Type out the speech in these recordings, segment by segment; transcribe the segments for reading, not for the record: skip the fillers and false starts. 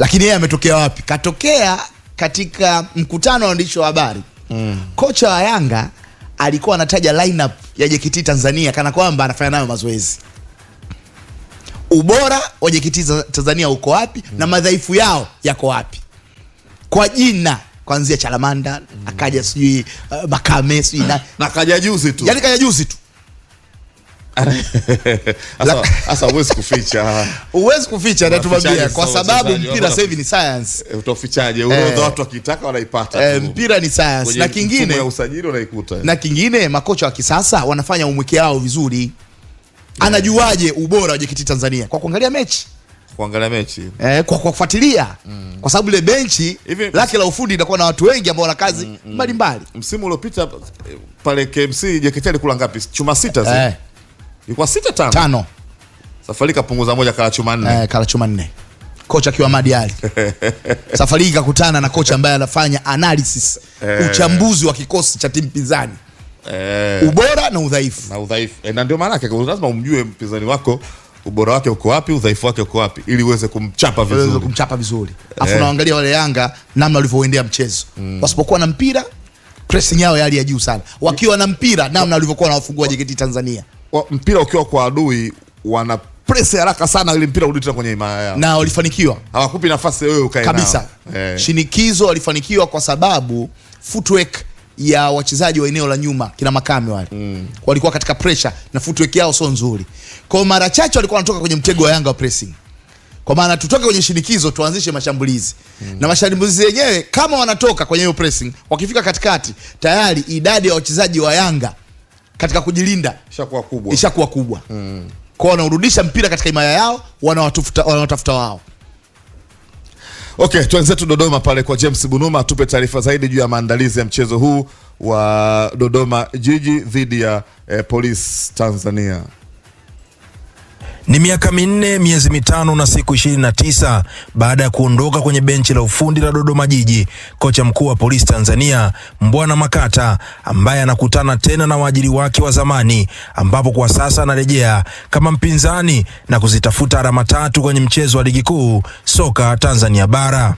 Lakini yeye ametokea wapi? Katokea katika mkutano wa waandishi wa habari. Kocha wa Yanga alikuwa anataja lineup ya JKT Tanzania kana kwamba anafanya nayo mazoezi. Ubora wa JKT Tanzania uko wapi na madhaifu yao yako wapi? Kwa jina, kuanzia Chalamanda, akaja sijui Makame, sijui na Na kaja juzi tu. Yani kaja juzi tu. Sasa huwezi kuficha. Huwezi kuficha na tumwambia kwa Sasa sababu wachezaji mpira sasa hivi ni science. Utafichaje? Orodha watu wakitaka wanaipata tu. Mpira ni science. Kwenye Na kingine mfumo ya usajili unaikuta. Na kingine makocha wa kisasa wanafanya umweke wao vizuri. Anajuaje ubora wa JKT Tanzania? Kwa kuangalia mechi. Kuangalia mechi. Kwa kufuatilia. Kwa sababu ile benchi lake la ufundi linakuwa na watu wengi ambao wana kazi mbalimbali. Msimu uliopita pale KMC JKT alikula ngapi? Chuma 6 sio? Ilikuwa 6 5. 5. Safari kapunguza moja kala chuma 4. Kala chuma 4. Kocha akiwa Ahmad Ally. Safari hii kakutana na kocha ambaye anafanya analysis, uchambuzi wa kikosi cha timu pinzani. Ubora na udhaifu. Na udhaifu. Na ndio maana yake lazima umjue mpinzani wako ubora wake uko wapi, udhaifu wake uko wapi ili uweze kumchapa Uweze vizuri. kumchapa vizuri. Alafu unaangalia wale Yanga namna walivyoendea mchezo. Wasipokuwa na mpira pressing yao ya hali ya juu sana. Wakiwa na mpira namna walivyokuwa wanawafungua JKT Tanzania. Mpira ukiwa kwa adui wana press haraka sana ili mpira urudi tena kwenye himaya yao. Na walifanikiwa. Hawakupi nafasi wewe ukae nao. Kabisa. Shinikizo walifanikiwa kwa sababu footwork ya wachezaji wa eneo la nyuma kina Makame wale. Walikuwa katika pressure na footwork yao sio nzuri. Kwa hiyo mara chache walikuwa wanatoka kwenye mtego wa Yanga wa pressing. Kwa maana tutoke kwenye shinikizo tuanzishe mashambulizi. Na mashambulizi yenyewe kama wanatoka kwenye hiyo pressing, wakifika katikati tayari idadi ya wachezaji wa Yanga katika kujilinda ishakuwa kubwa. Ishakuwa kubwa. Kwa hiyo wanaurudisha mpira katika himaya yao, wanawatafuta wao. Okay, tuanze Dodoma pale kwa James Bunuma atupe taarifa zaidi juu ya maandalizi ya mchezo huu wa Dodoma Jiji dhidi ya Police Tanzania. Ni miaka 4 miezi 5 na siku 29 baada ya kuondoka kwenye benchi la ufundi la Dodoma Jiji, kocha mkuu wa Polisi Tanzania Mbwana Makata ambaye anakutana tena na waajiri wake wa zamani, ambapo kwa sasa anarejea kama mpinzani na kuzitafuta alama 3 kwenye mchezo wa ligi kuu soka Tanzania bara.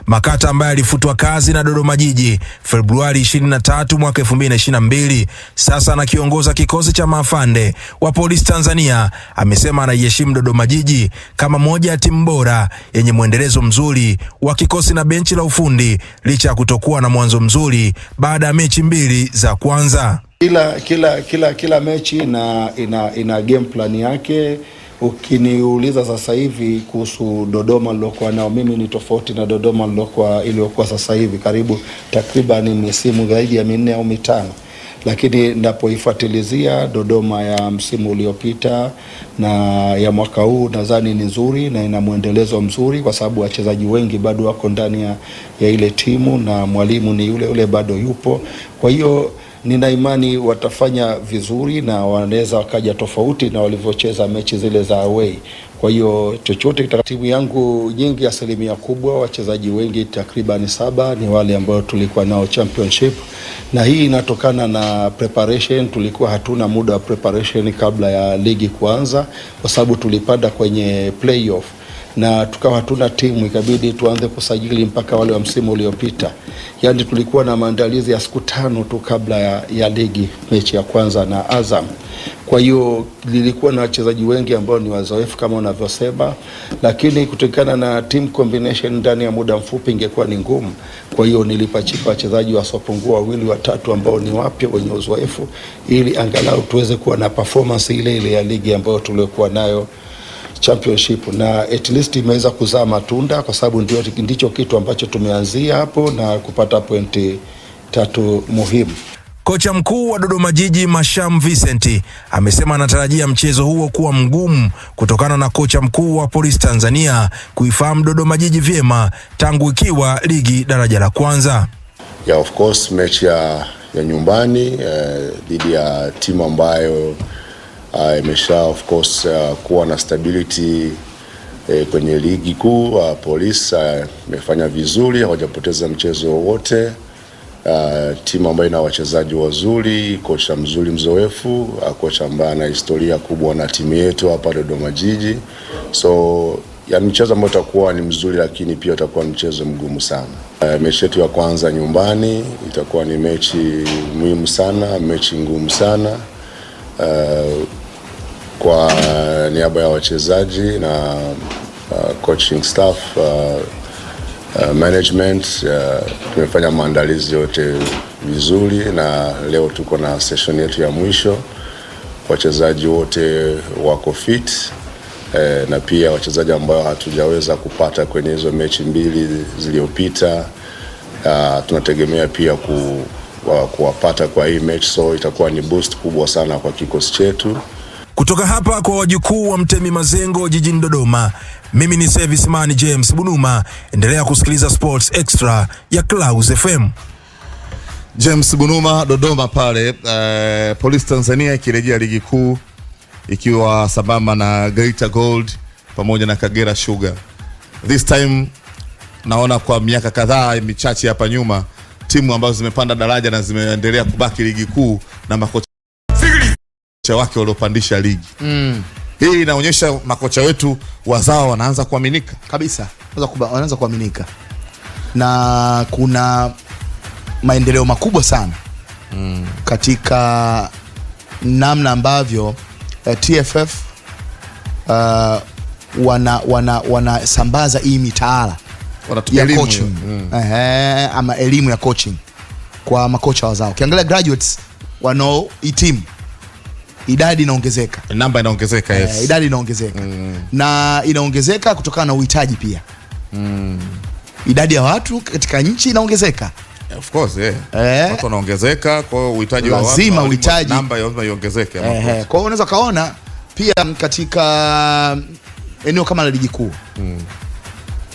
Makata ambaye alifutwa kazi na Dodoma Jiji Februari 23 mwaka 2022, sasa anakiongoza kikosi cha maafande wa Polisi Tanzania, amesema anaiheshimu Dodoma Jiji kama moja ya timu bora yenye mwendelezo mzuri wa kikosi na benchi la ufundi licha ya kutokuwa na mwanzo mzuri baada ya mechi 2 za kwanza. Kila mechi ina game plan yake. Ukiniuliza sasa hivi kuhusu Dodoma nilokuwa nao mimi ni tofauti na Dodoma iliyokuwa sasa hivi, karibu takriban misimu zaidi ya 4 au 5. Lakini ninapoifuatilizia Dodoma ya msimu uliopita na ya mwaka huu nadhani ni nzuri na ina mwendelezo mzuri kwa sababu wachezaji wengi bado wako ndani ya ile timu na mwalimu ni yule yule bado yupo. Kwa hiyo nina imani watafanya vizuri na wanaweza wakaja tofauti na walivyocheza mechi zile za away. Kwa hiyo chochote timu yangu nyingi, asilimia kubwa wachezaji wengi takriban 7 ni wale ambao tulikuwa nao championship, na hii inatokana na preparation. Tulikuwa hatuna muda wa preparation kabla ya ligi kuanza kwa sababu tulipanda kwenye playoff na tukawa hatuna timu, ikabidi tuanze kusajili mpaka wale wa msimu uliopita. Yaani tulikuwa na maandalizi ya siku 5 tu kabla ya ligi, mechi ya kwanza na Azam. Kwa hiyo lilikuwa na wachezaji wengi ambao ni wazoefu kama unavyosema, lakini kutokana na team combination ndani ya muda mfupi ingekuwa ni ngumu. Kwa hiyo nilipachika wachezaji wasiopungua 2 3 ambao ni wapya wenye uzoefu ili angalau tuweze kuwa na performance ile ile ya ligi ambayo tulikuwa nayo championship, na at least imeweza kuzaa matunda kwa sababu ndicho kitu ambacho tumeanzia hapo na kupata pointi 3 muhimu. Kocha mkuu wa Dodoma Jiji Masham Vincent amesema anatarajia mchezo huo kuwa mgumu kutokana na kocha mkuu wa Polisi Tanzania kuifahamu Dodoma Jiji vyema tangu ikiwa ligi daraja la kwanza. Yeah, of course mechi ya nyumbani dhidi ya timu ambayo imesha of course kuwa na stability kwenye ligi kuu. Polisi imefanya vizuri, hawajapoteza mchezo wowote. Timu ambayo ina wachezaji wazuri, kocha mzuri mzoefu, kocha ambaye ana historia kubwa na timu yetu hapa Dodoma Jiji. So Ya mchezo ambao utakuwa ni mzuri, lakini pia utakuwa mchezo mgumu sana. Mechi yetu ya kwanza nyumbani itakuwa ni mechi muhimu sana, mechi ngumu sana. Kwa niaba ya wachezaji na coaching staff, management, tumefanya maandalizi yote vizuri na leo tuko na session yetu ya mwisho. Wachezaji wote wako fit na pia wachezaji ambao hatujaweza kupata kwenye hizo mechi mbili zilizopita, tunategemea pia kuwapata kwa hii mechi, so itakuwa ni boost kubwa sana kwa kikosi chetu. Kutoka hapa kwa wajukuu wa Mtemi Mazengo jijini Dodoma, mimi ni Service Man James Bunuma. Endelea kusikiliza Sports Extra ya Clouds FM. James Bunuma, Dodoma pale. Police Tanzania ikirejea ligi kuu ikiwa sambamba na Geita Gold pamoja na Kagera Sugar. This time naona kwa miaka kadhaa michache hapa nyuma timu ambazo zimepanda daraja na zimeendelea kubaki ligi kuu na makocha wake waliopandisha ligi. Hii inaonyesha makocha wetu wazawa wanaanza kuaminika kabisa, wanaanza kuaminika na kuna maendeleo makubwa sana katika namna ambavyo TFF wanasambaza hii mitaala ya coaching ama elimu ya coaching kwa makocha wazao. Ukiangalia graduates wanaohitimu idadi inaongezeka, namba inaongezeka, yes. Idadi inaongezeka na inaongezeka kutokana na uhitaji pia. Idadi ya watu katika nchi inaongezeka. Of course, yeah. Watu wanaongezeka, kwa hiyo uhitaji wa lazima uhitaji namba lazima iongezeke. Kwa hiyo unaweza kaona pia katika eneo kama la ligi kuu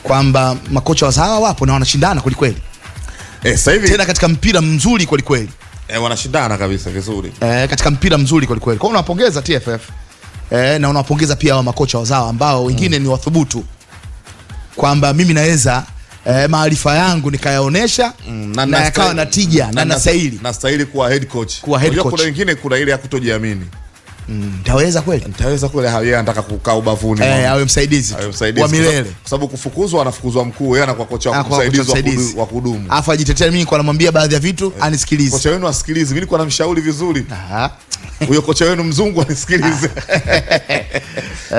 kwamba makocha wazawa wapo na wanashindana kweli kweli. Sasa hivi tena katika mpira mzuri kweli kweli. Wanashindana kabisa vizuri. Katika mpira mzuri kweli kweli. Kwa hiyo unawapongeza TFF. Na unawapongeza pia wa makocha wazawa ambao wengine ni wathubutu kwamba mimi naweza maarifa yangu nikayaonesha na yakawa na tija na nastahili. Nastahili kuwa head coach. Kuna wengine kuna ile ya kutojiamini. Nitaweza kweli? Nitaweza kweli? Yeye anataka kukaa ubavuni. Awe msaidizi wa milele. Kwa sababu kufukuzwa anafukuzwa mkuu, yeye anakuwa kocha wa msaidizi wa kudumu. Afa ajitetea, mimi kwa namwambia baadhi ya vitu anisikilize. Kocha wenu asikilize, mimi nilikuwa namshauri vizuri. Huyo kocha wenu mzungu anisikilize.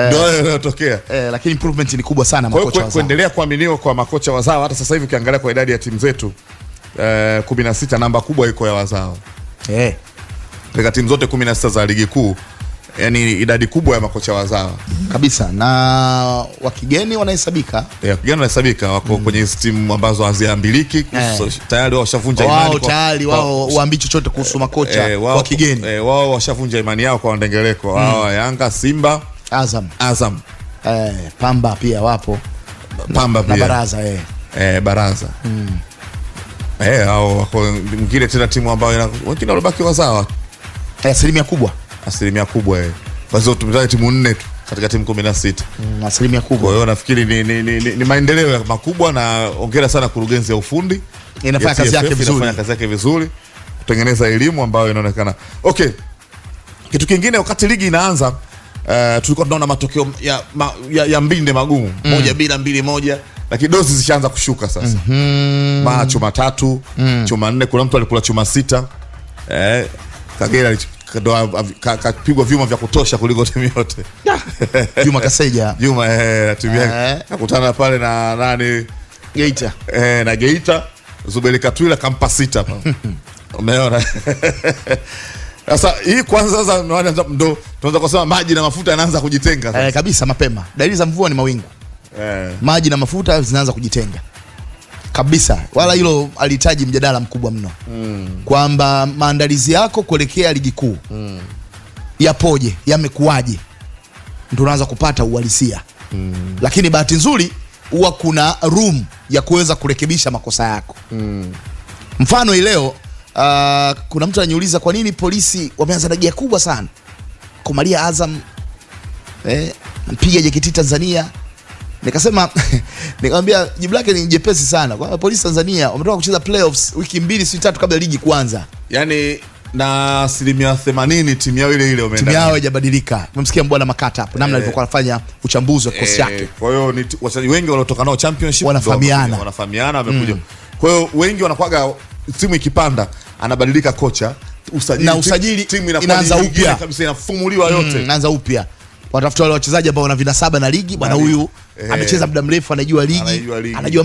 Ndio inayotokea. Lakini improvement ni kubwa sana makocha wazawa. Kuendelea kuaminiwa kwa makocha wazawa, hata sasa hivi ukiangalia kwa idadi ya timu zetu 16, namba kubwa iko ya wazawa. Katika timu zote 16 za ligi kuu, yani idadi kubwa ya makocha wazawa kabisa, na wakigeni wanahesabika. Wakigeni wanahesabika wako kwenye timu ambazo haziambiliki, tayari wao washavunja imani wao, tayari wao waambi chochote kuhusu makocha wa kigeni. Wao washavunja imani yao kwa wandengereko. Hao Yanga, Simba, Azam. Pamba pia wapo. Pamba pia. Na Baraza Baraza. Hao wako mwingine tena timu ambayo wengine walibaki wazawa. Asilimia kubwa. Asilimia kubwa. Kwa hiyo tumetaja timu 4 tu katika timu 16. Asilimia kubwa. Kwa hiyo nafikiri ni maendeleo makubwa, na hongera sana kurugenzi ya ufundi. Inafanya kazi yake vizuri. Inafanya kazi yake vizuri kutengeneza elimu ambayo inaonekana. Okay. Kitu kingine, wakati ligi inaanza tulikuwa tunaona matokeo ya mbinde magumu. 1-2, 2-1, lakini dozi zishaanza kushuka sasa. Mara chuma 3, chuma 4, kuna mtu alikula chuma 6. Kagera kapigwa vyuma vya kutosha kuliko timu yote. Juma Kaseja. Juma timu yake. Akutana pale na nani? Geita. Na Geita, Zuberi Katwila kampa 6 pale. Umeona? Sasa hii kwanza sasa ndo tunaanza kusema maji na mafuta yanaanza kujitenga sasa. Kabisa mapema. Dalili za mvua ni mawingu. Maji na mafuta zinaanza kujitenga. Kabisa. Wala hilo alihitaji mjadala mkubwa mno. Kwamba maandalizi yako kuelekea ligi kuu yapoje, yamekuwaje? Ndio unaanza kupata uhalisia. Lakini bahati nzuri huwa kuna room ya kuweza kurekebisha makosa yako. Mfano leo kuna mtu ananiuliza kwa nini polisi wameanza na gia kubwa sana kumalia Azam, mpiga JKT Tanzania. Nikasema nikamwambia jibu lake ni jepesi sana. Kwa polisi Tanzania wametoka kucheza playoffs wiki 2 si 3 kabla ligi kuanza. Yaani Na 80% timu yao ile ile wameenda. Timu yao haijabadilika. Umemsikia Mbwana Makata hapo namna alivyokuwa anafanya uchambuzi wa kikosi chake. Kwa hiyo ni wachezaji wengi waliotoka nao championship Wanafahamiana. Wanafahamiana, wamekuja. Kwa hiyo wengi wanakuwaga timu ikipanda anabadilika kocha, usajili, Na usajili timu inakuwa inaanza nyingine upya. kabisa, inafumuliwa yote. Inaanza upya. Watafuta wale wachezaji ambao wana vinasaba na ligi, bwana huyu amecheza muda mrefu, anajua ligi, Anajua ligi. anajua